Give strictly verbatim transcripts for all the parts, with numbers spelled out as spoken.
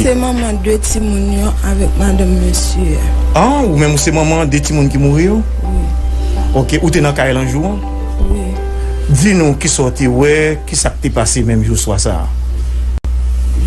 Se manman de timoun yo avèk madanm mesye a. Ah, ou menm ou se manman de timoun ki mouri yo? Wi. Ok, ou te nan kay lan jou an? Wi. Di nou kisa w te wè, kisa k te pase menm jou swa sa a?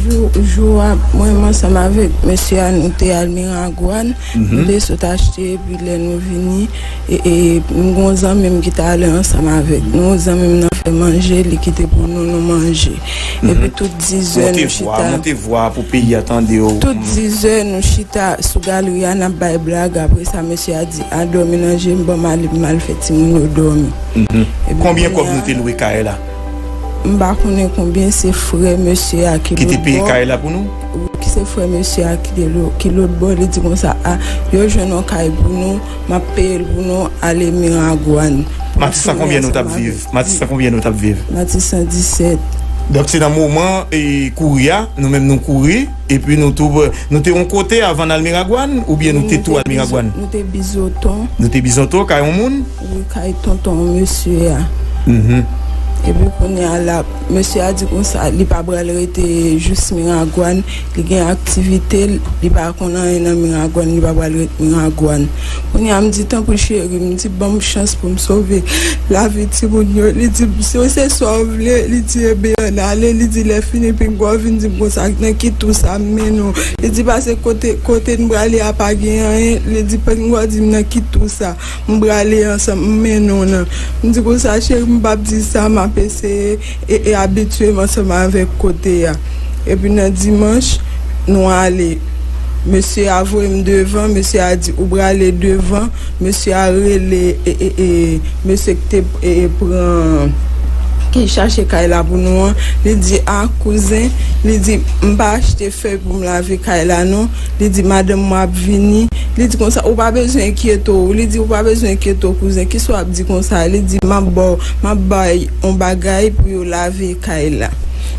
Jou, jou a, mwen, mwen ansanm avèk mesye a, nou te al Miragwàn, nou te sot achte, epi lè nou vini, e, e, m gon zanmi m ki t ale ansanm avèk nou, zanmi m nan fè manje, li kite pou nou, nou manje. Epi tout dizè nou chita. Monte vwa, monte vwa pou peyi a tande w. Tout dizè nou chita sou galri a, n ap bay blag, apre sa, mesye a di, "A dòmi nan je m, ban m ale, m al fè timoun yo dòmi." Epi konbyen kòb nou te lwe kay la? M pa konnen konbyen, se frè mesye a ki lòt bò. Ki te peye kay la pou nou? Wi, se frè mesye a ki te lo-, ki lòt bò, li di konsa, "A, yo jwenn yon kay pou nou, m ap peye l pou nou, ale Miragwàn." Matisan konbyen nou t ap viv? Matisan konbyen nou t ap viv? Matisan disèt. Donk se nan moman, e, kouri a, nou menm nou kouri, epi nou tou, nou te yon kote avan n al Miragwàn, oubyen nou te tou al Miragwàn? Nou te Bizoton. Nou te Bizoton, kay yon moun? Wi, kay tonton mesye a. Epi kounye a la, mesye a di konsa, li pa pral rete jis Miragwàn, li gen aktivite l, li pa konn anyen nan Miragwàn, li pa pral ret Miragwàn. Kounye a m di, "Tanpri cheri," m di, "ban m chans pou m sove lavi timoun yo." Li di, "Si se sa w vle," li di, "ebyen, ann ale." Li di, "Lè fini, pinga w vin di m konsa, nan ki tou sa m mennen w." Li di, "Pase kote, kote n prale a pa gen anyen." Li di, "Pinga w di m nan ki tou sa m prale ansanm, m mennen w nan." M di konsa, "Cheri, m p ap di sa, m ap eseye e, e abitye m ansanm avèk kote a." Epi nan dimanch, nou ale. Mesye a voye m devan, mesye a di, "Ou prale devan." Mesye a rele, e, e, e, mesye ki te, e, e, pran, ki chache kay la pou nou an. Li di, "A, kouzen," li di, "M pa achte fèy pou m lave kay la, non." Li di, "Madanm mwen ap vini." Li di konsa, "Ou pa bezwen enkyete w." Li di, "Ou pa bezwen enkyete w, kouzen. Kisa w ap di konsa?" Li di, "M ap ba w, m ap bay yon bagay pou yo lave kay la."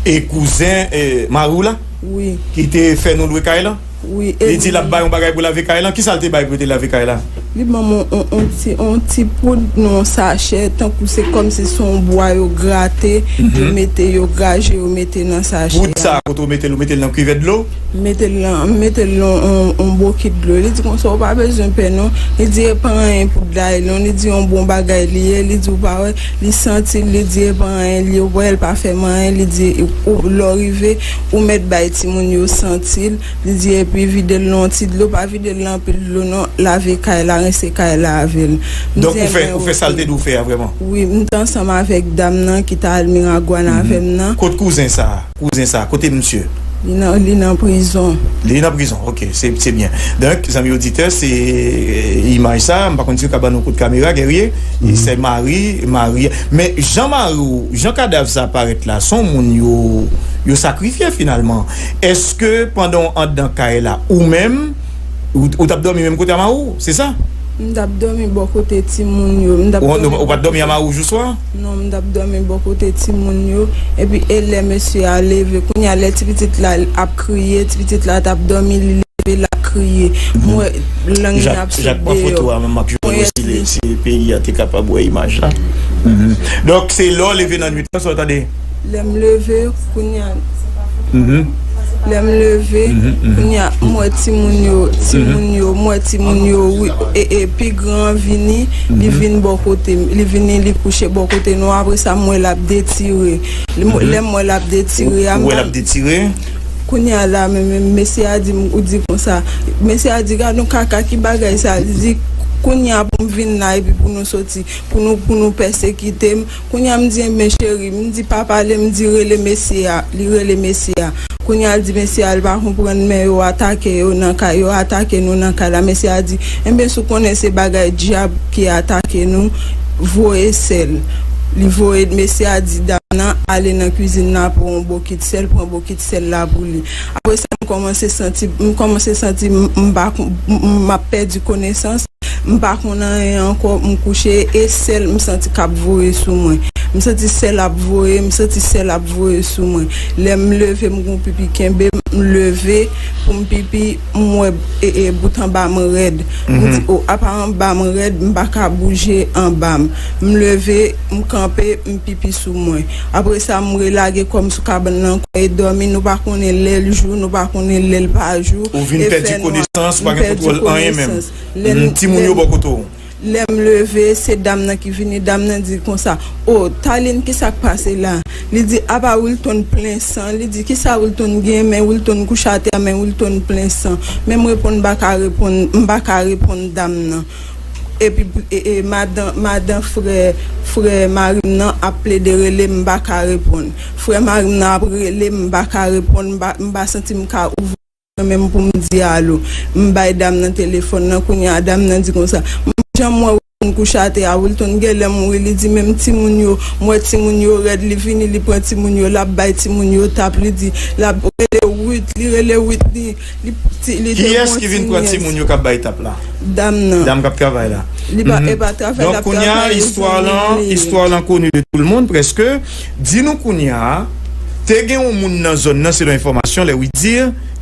E kouzen, e, mari w la? Wi. Ki te fè nou lwe kay lan? Wi, e li di l ap bay yon bagay pou lave kay lan. Kisa l te bay pou yo te lave kay la? Li ban m yon, yon, yon ti, yon ti poud nan yon sachè, tankou se kòmsi se yon bwa yo grate, yo mete, yo graje, yo mete nan sachè a. Poud sa, kote w mete l, ou mete l nan kivè dlo? M mete l nan, m mete l nan yon, yon bokit dlo. Li di konsa, "Ou pa bezwen pè non." Li di, "E pa anyen poud la ye non." Li di, "Yon bon bagay li ye." Li di, "Ou pa wè, li santi l." Li di, "E pa anyen li ye, ou wè l pa fè m anyen." Li di, "Ou, lè w rive, ou mèt bay timoun yo santi l." Li di, "Epi vide l nan yon ti dlo, pa vide l nan anpil dlo non, lave kay la, rense kay la avè l." Donk ou fè, ou fè sa l te di w fè a vrèman? Wi, m te ansanm avèk dam nan ki t al Miragwàn avè m nan. Kot kouzen sa a? Kouzen sa, kote misye? Li nan, li nan prizon. Li nan prizon, ok, se, se byen. Donk, zanmi oditè, se, e, imaj sa, m pa konn si yo ka ban nou kout kamera, Guerrier, e se mari, mari. Men jan mari w, jan kadav sa parèt la, se yon moun yo, yo sakrifye finalman. Èske pandan w anndan kay la, ou menm, ou, ou t ap dòmi menm kote a mari w, se sa? M t ap dòmi bò kote timoun yo. M t ap Ou, dòmi ou pa t dòmi a mari w jou swa? Non, m t ap dòmi bò kote timoun yo. Epi, e lè mesye a leve, kounye a, lè ti pitit la ap kriye, ti pitit la t ap dòmi, li leve, l ap kriye. M wè lang li ap sot deyò. Jak pran foto a, manman, ak Joel osi, se peyi a te kapab wè imaj la. Donk, se lè w leve nan nwit lan, sa w tande? Lè m leve, kounye a, lè m leve, kounye a, m wè timoun yo, timoun yo, m wè timoun yo, wi, e, e, pi gran an vini, li vin bò kote m, li vini, li kouche bò kote nou, apre sa, m wè l ap detire. Li, m, lè m wè l ap detire a, m Ou wè l ap detire? Kounye a la, men, men, mesye a di m, ou di konsa, mesye a di, "Gad yon kaka, ki bagay sa?" Li di, "Kounye a pou m vin la, epi pou nou soti, pou nou, pou nou pèsekite m." Kounye a m di, "Enben, cheri," m di, "pa pale," m di, "Rele mesye a." Li rele mesye a. Kounye a l di mesye a, l pa konprann, men yo atake yo nan kay, yo atake nou nan kay la. Mesye a di, "Enben, si w konnen se bagay dyab ki atake nou, voye sèl." Li voye, mesye a di dam nan, "Ale nan kwizin nan, pran yon bokit sèl, pran bokit sèl la pou li." Apre sa, m kòmanse santi, m kòmanse santi m, m pa, m, m, m ap pèdi konesans. M pa konn anyen ankò, m kouche, e sèl m santi k ap voye sou mwen. M santi sèl ap voye, m santi sèl ap voye sou mwen. Lè m leve, m gon pipi kenbe m, m leve pou m pipi, m wè e, e, bout anba m rèd. M di, o, apa anba m rèd, m pa ka bouje anba m. M leve, m kanpe, m pipi sou mwen. Apre sa, m relage kò m sou kabann nan, kò e dòmi, nou pa konnen lè l jou, nou pa konnen lè l pa jou. Ou vin pèdi konesans, ou pa gen kontwòl anyen menm. Timoun yo bò kote w. Lè m leve, se dam nan ki vini. Dam nan di konsa, o, Talin, kisa k pase la? Li di, apa Wilton plen san? Li di, kisa Wilton gen? Men Wilton kouche atè, men Wilton plen san. Men m reponn, m pa ka reponn, m pa ka reponn dam nan. Epi, e, e, madan, madan frè, frè mari m nan ap plede rele m, m pa ka reponn. Frè mari m nan ap rele m, m pa ka reponn, m pa, m pa santi m ka ouvri mwen menm pou m di alo. M bay dam nan telefòn nan, kounye a dam nan di konsa, m jan m wè Wilton kouche atè a, Wilton genlè mouri, li di menm timoun yo, m wè timoun yo rèd, li vini, li pran timoun yo, l ap bay timoun yo tap, li di, l ap rele Wit, li rele Wit, li, li, li te gon ti nyès. Kiyès ki vin pran timoun yo k ap bay tap la? Dam nan. Dam k ap travay la. Li pa, e pa travay l ap travay, e zanmi li ye. Donk, kounye a, istwa lan, istwa lan koni de tout le monde, prèske. Di nou kounye a, te gen yon moun nan zòn nan, selon enfòmasyon, lè wi di,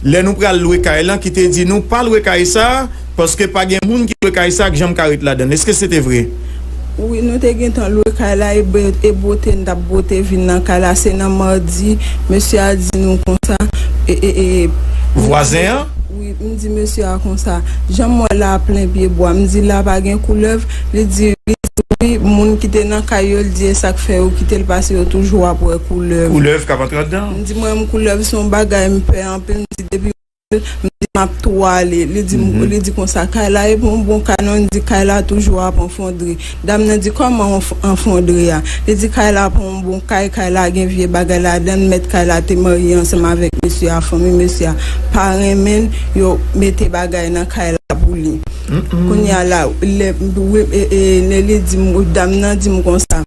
lè nou pral lwe kay lan, ki te di nou, pa lwe kay sa, paske pa gen moun ki lwe kay sa, ak jan m ka ret ladan l. Èske se te vre? Wi, nou te gentan lwe kay la, e bwe-, e bwote n t ap bwote vin nan kay la. Se nan madi, mesye a di nou konsa, e, e, e, vwazen an? Wi, m di mesye a konsa, jan m wè la a plen pye bwa, m di la pa gen koulèv, li di, li di wi, moun ki te nan kay yo, li di e sa k fè yo kite l pase yo toujou ap wè koulèv. Koulèv k ap antre anndan? M di mwen menm koulèv se yon bagay m pè anpil, m di depi m di m ap tou ale. Li di m, li di konsa, kay la e pa yon bon kay non, li di kay la toujou ap anfondre. Dam nan di, kòman anf-, anfondre a? Li di, kay la pa yon bon kay, kay la gen vye bagay ladan l, mèt kay la te marye ansanm avèk mesye a, fanmi mesye a pa renmen l, yo mete bagay nan kay la pou li. Kounye a la, lè, wi, e, e, lè li di m, dam nan di m konsa,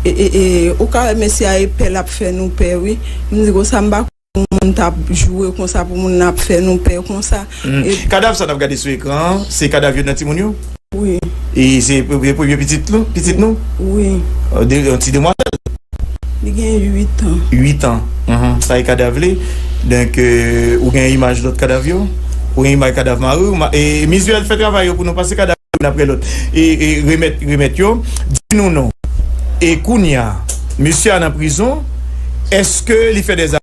e, e, e, ou ka wè mesye a e pè l ap fè nou pè, wi. M di konsa, m pa moun t ap joure konsa pou moun nan ap fè nou pè konsa. E kadav sa n ap gade sou ekran an, se kadav youn nan timoun yo? Wi. E se pre-, premye pitit nou, pitit nou? Wi. Euh, de, yon ti demwazèl? Li gen uit an. Uit an. Mhm. Sa e kadav li. Donk, euh, ou gen imaj lòt kadav yo? Ou gen imaj kadav mari w? Ma-, e Mizuel fè travay yo pou nou pase kadav youn apre lòt. E, e remèt, remèt yo. Di nou non. E kounye a, mesye a nan prizon, èske li fè dèzavè?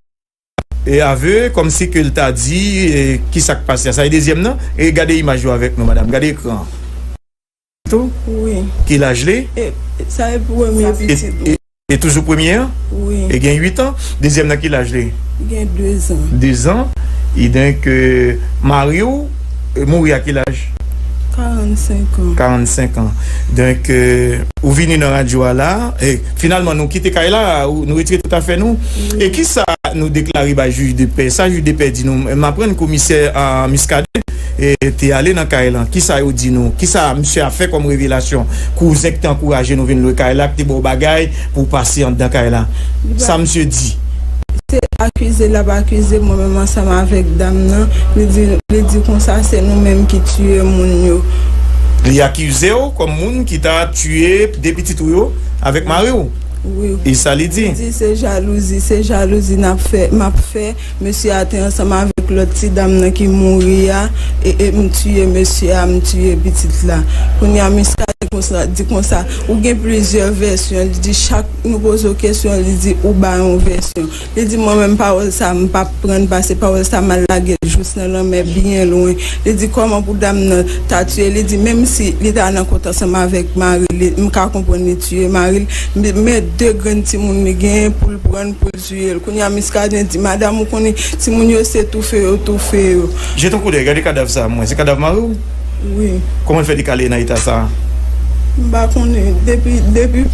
E avwe, kòmsi ke l ta di, e, kisa k pase a. Sa e dezyèm nan. E gade imaj yo avèk nou, madanm. Gade ekran an. Tou? Wi. Ki laj li? E, sa e premye pitit mwen. E, e toujou premye an? Wi. E gen uit an. Dezyèm nan ki laj li? Li gen dezan. Dezan. E donk, e, mari w, e, mouri a ki laj? Karannsenk an. Karannsenk an. Donk, e, ou vini nan radyo a la, e finalman nou kite kay la, ou, nou retire tout afè nou. Wi. E kisa nou deklare bay jij de pè? Sa jij de pè di nou, m aprann komisè, a, Muscadin, e, te ale nan kay lan. Kisa yo di nou? Kisa misye a fè kòm revelasyon? Kouzen ki te ankouraje nou vin lwe kay la, ki te ba w bagay pou w pase anndan kay la. Li pa Sa misye di? Se akize l ap akize mwen menm ansanm avèk dam nan. Li di, li di konsa se nou menm ki tiye moun yo. Li akize w kòm moun ki ta tiye de pitit ou yo avèk mari w. Wi. E sa li di? Li di se jalouzi, se jalouzi n ap fè, m ap fè. Mesye a te ansanm avèk lòt ti dam nan ki mouri a, e, e m tiye mesye a, m tiye pitit la. Kounye a Muscadin konsa, di konsa, ou gen plizyè vèsyon. Li di chak nou poze w kesyon, li di ou ba yon vèsyon. Li di, mwen menm, pawòl sa, m p ap pran l pase pawòl sa, m al lage l jous nan lanmè, byen lwen. Li di, kòman pou dam nan ta tiye? Li di, menm si li ta nan kont ansanm avèk mari li, m ka konprann li tiye mari l, men, men de grenn timoun li genyen pou l pran l, pou l tiye l. Kounye a, Muscadin di, madanm, ou konnen, timoun yo se toufe yo toufe yo. Jete yon koudèy, gade kadav sa, mwen. Se kadav mari w? Wi. Kòman l fè li kale nan eta sa? M pa konnen. Depi, depi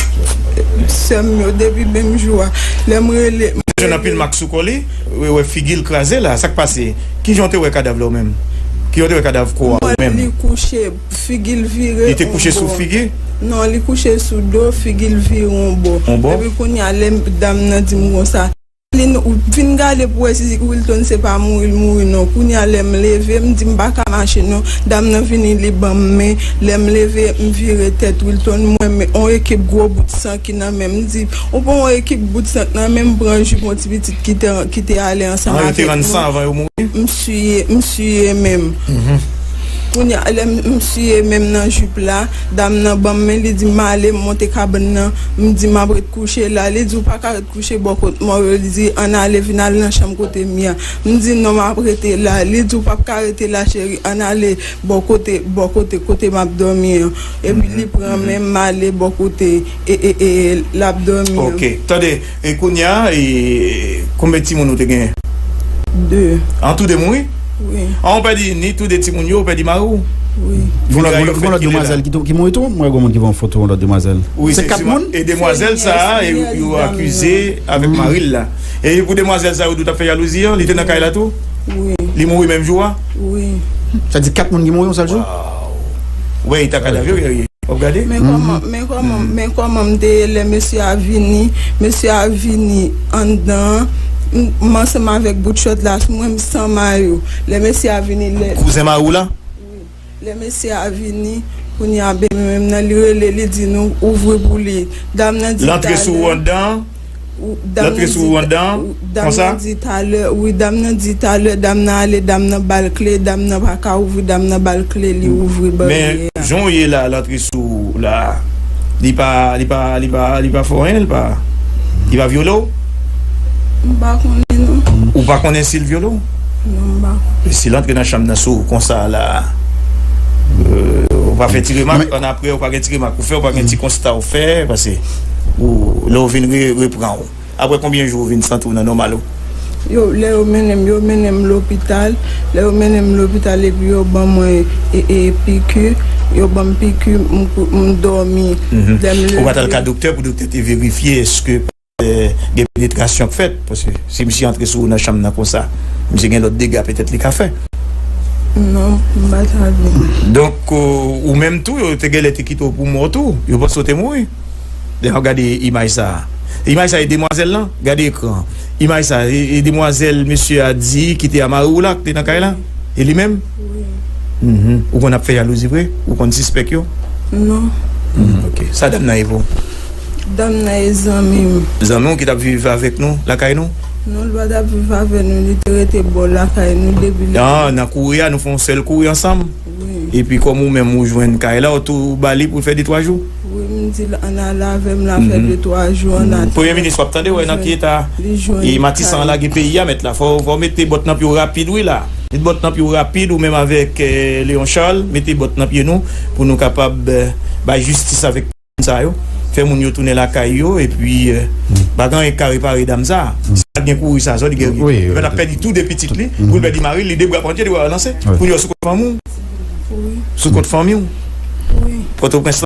sè m yo, depi menm jou a, lè m rele, m rele. Jwenn anpil mak sou kò li, wè, wè figi l kraze la. Sa k pase? Kijan w te wè kadav la ou menm? Kijan w te wè kadav kò a ou menm? Li kouche, figi l vire yon bò. Li te kouche sou figi? Non, li kouche sou do, figi l vire yon bò. Yon bò? Epi kounye a, lè dam nan di m konsa, li Vin, vin gade pou wè si Wilton se pa mouri l mouri non. Kounye a lè m leve, m di m pa ka mache non. Dam nan vini, li ban m men. Lè m leve, m vire tèt Wilton, m wè men on ekip gwo bout san ki nan men m. M di, ou pran on ekip bout san k nan men m, pran jip on ti pitit ki te, ki te ale ansanm avèk nou. An, yo te rann san avan yo mouri? M siye, m siye men m. Kounye a, lè m, m siye men m nan jip la, dam nan ban m men, li di m ale, m monte kabann nan, m di m ap ret kouche la. Li di, ou pa ka ret kouche bò kot mò yo. Li di, ann ale, vin al nan chanm kote m ye a. M di, non, m ap rete la. Li di, ou p ap ka rete la, cheri, ann ale bò kote, bò kote, kote m ap dòmi an. Epi li pran men m ale bò kote, e, e, e, l ap dòmi an. Ok, tande, e kounye a, e, konbyen timoun ou te genyen? De. An, tou de mouri? Wi. An, ou pèdi ni tou de timoun yo, ou pèdi mari w? Wi. Gon lòt, gon lòt, gon lòt demwazèl ki tou, ki mouri tou? Mwen wè gon moun ki voye yon foto yon lòt demwazèl. Wi, se kat moun? E demwazèl sa a, yo, yo akize avèk mari l la. E pou demwazèl sa a, ou di w t ap fè jalouzi an, li te nan kay la tou? Wi. Li mouri menm jou a? Wi. Sa di kat moun ki mouri yon sèl jou? Waw. Ou wè eta kadav yo, Guerrier? W ap gade? Men kòman, men kòman, men kòman m te ye lè mesye a vini, mesye a vini anndan an, m, m ansanm avèk bout chòt la sou mwen, m san mayo. Lè mesye a vini, lè kouzen mari w la? Wi. Lè mesye a vini, kounye a ben menm nan, li rele, li di nou ouvri pou li. Dam nan di talè. L antre sou ou anndan? L antre sou ou anndan, konsa? Dam nan di talè, wi, dam nan di talè, dam nan ale, dam nan ba l kle, dam nan pa ka ouvri, dam nan ba l kle, li ouvri baryè a. Men, jan w ye la, l antre sou ou la, li pa, li pa, li pa, li pa fè w anyen, li pa, li pa vyole w? M pa konnen, non. Ou pa konnen si l vyole w? Non, m pa konnen. Si l antre nan chanm nan sou ou konsa la, euh, ou pa fè ti remak, annapre, ou pa gen ti remak ou fè, ou pa gen ti konsta ou fè, paske ou, lè w vin re-, reprann ou. Apre konbyen jou ou vin santi w nan nòmal ou? Yo, lè yo mennen m, yo mennen m lopital. Lè yo mennen m lopital epi yo ban mwen, e, e, piki. Yo ban m piki, m kou-, m dòmi. Lè m leve. Ou pa t al ka doktè pou doktè te verifye èske, euh, gen penetrasyon k fèt? Paske si misye antre sou ou nan chanm nan konsa, misye gen lòt dega petèt li ka fè. Non, m pa t al. Donk, euh, ou menm tou, yo te genlè te kite w pou mò tou. Yo panse w te mouri. Lè n ap gade imaj sa a. Imaj sa a e demwazèl lan? Gade ekran an. Imaj sa a, e, e demwazèl mesye a di ki te a mari w la, ki te nan kay la? E li menm? Wi. Mhm. Ou konn ap fè jalouzi vre? Ou konn sispèk yo? Non. Mhm, ok. Sa dam nan ye pou ou? Dam nan e zanmi m. Zanmi w ki t ap viv avèk nou, lakay nou? Non, li pa t ap viv avèk nou, li te rete bò lakay nou depi lè. Ah, nan kouri a, nou fè yon sèl kouri ansanm? Wi. Epi kòm ou menm ou jwenn kay la, ou tou ba li pou l fè de twa jou? Wi, m di l ann ale avè m, l a fè de twa jou ann atandan. Premye minis, w ap tande, wè nan ki eta e Matisan an lage peyi a, mèt la. Fò, fò w mete bòt nan pye w rapid, wi, la. Mete bòt nan pye w rapid, ou menm avèk, eh, Léon Charles, mete bòt nan pye nou pou nou kapab, eh, bay jistis avèk moun sa yo, fè moun yo tounen lakay yo, epi, eh, pa gen anyen k ka repare dam sa. Si pa t gen kouri sa, sa vle di Guerrier. Wi, wi, wi. Yo pa t ap pèdi tou de pitit li, pou l pèdi mari l, li de bra pran dye, li pral ranse. Wi. Pou yo sou kont fanmi w. Wi. Sou kont fanmi w. Wi. Pòtoprens